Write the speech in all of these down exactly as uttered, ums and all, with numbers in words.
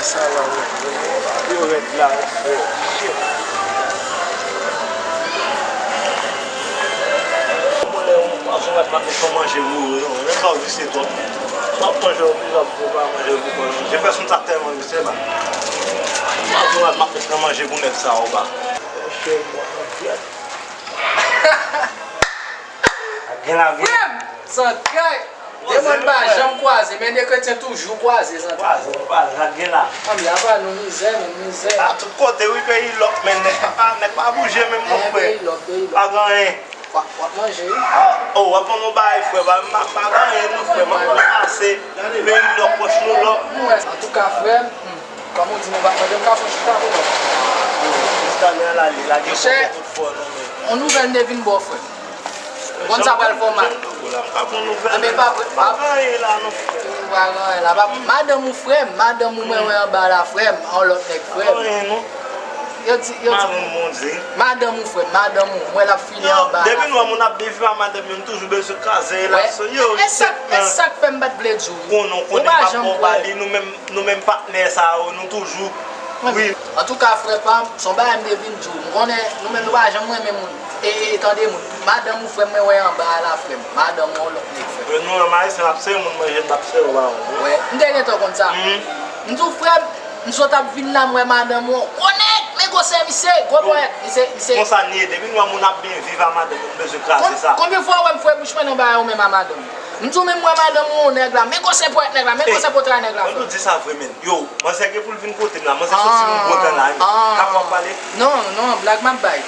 Sa va, men. Yo rèd la, frè. Shit. Mwen lè yon, yon mèt pa fè manje pou ou, non. Lè sa w visye twòp. M ap manje w, m ap manje w pou kò w. Jefferson sa tèlman visye, ba. M ap manje pou nèg sa, ou ba. Monchè, mwen, mwen, Frè m, zantray. De mond pa janm kwaze, men de kretyen toujou kwaze, zantray. Kwaze, kwaze, sa gen la. Ann, apa nou mizè, men mizè. A tout kote, wi, peyi lòk, men nèg pa, nèg pa bouje menm non, frè. Peyi lòk, peyi lòk. Pa gen anyen. W ap, w ap manje, wi. Oh, w ap ban m yon bagay, frè, ba, m pa, m pa gen anyen non, frè, m ap ranmase. Peyi lòk, pòch nou lòk. Antouka, frè m, hmm. Kòm ou di nou pa mande m ka fè chita pou nou. Chita men la li lage kòmè tout fò non men. On nouvèl m te vin ba w, frè m. Ou konn sa pral fè w mal. Anben pa vre, pa gen anyen la non, frè. Pa gen anyen la. Madanm ou, frè m, madanm ou mwen wè anba la, frè m, yon lòt nèg, frè m. Yo di, yo di. Madanm ou, frè m, madanm ou, mwen l ap file anba la. Depi nou wè moun ap byen viv ak madanm yo, nou toujou bezwen kraze relasyon yo. E sa, e sa k fè m pa t vle di w. Konnen, konnen m ap ba w ba li, nou menm. Nou menm patnè sa yo, nou toujou. Wi. Antouka, frè pa m, se yon bagay m te vin di w. M konnen nou menm nou pa janm renmen moun. E, e, tande moun. Madanm ou, frè m, mwen wè anba a la, frè m. Madanm ou, yon lòt nèg, frè m. Nou menm ayisyen, n ap sere moun manje, n ap sere yo ba moun. Wè, m te gentan konn sa. M di w, frè m, m sot ap vin la, m wè madanm ou, gwo nèg, men gwosè misye, gwo ponyèt, misye, misye. Konsa n ye, depi nou wè moun ap byen viv a madanm, nou bezwen kraze sa. Konbyen fwa w wè m fouye bouch mwen nan bagay ou menm a madanm ou? M di w menm mwen madanm ou, nèg la, men gwosè ponyèt nèg la, men gwosè potray nèg la, frè. Mwen tou di sa vre, men. Yo, manzè gen pou l vin kote m la, manzè soti yon bon tan la, wi. Ka pou ap pale? Non, non, blag m ap bay.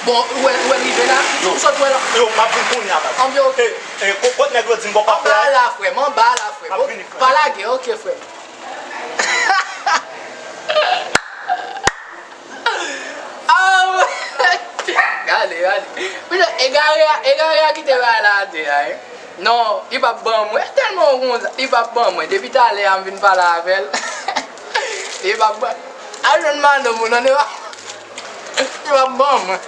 Bon, ou wè, ou wè l rive la? Yo, m sot wè la. Yo, m ap vin kounye a, baz. Anben, ok. E, e, ko-, kot nèg yo di m bò pa fè a? Anba la, frè m, anba la, frè m. M ap vini, frè. Pa lage, ok, frè m. Ah, gade, gade. Egare a, egare a kite bagay la atè a, wi. Non, li p ap ban mwen. Tèlman w konn sa, li p ap ban mwen. Depi talè a m vin pale avè l. Li p ap ban. Al jwenn madanm ou, non, li p ap, li p ap ban mwen.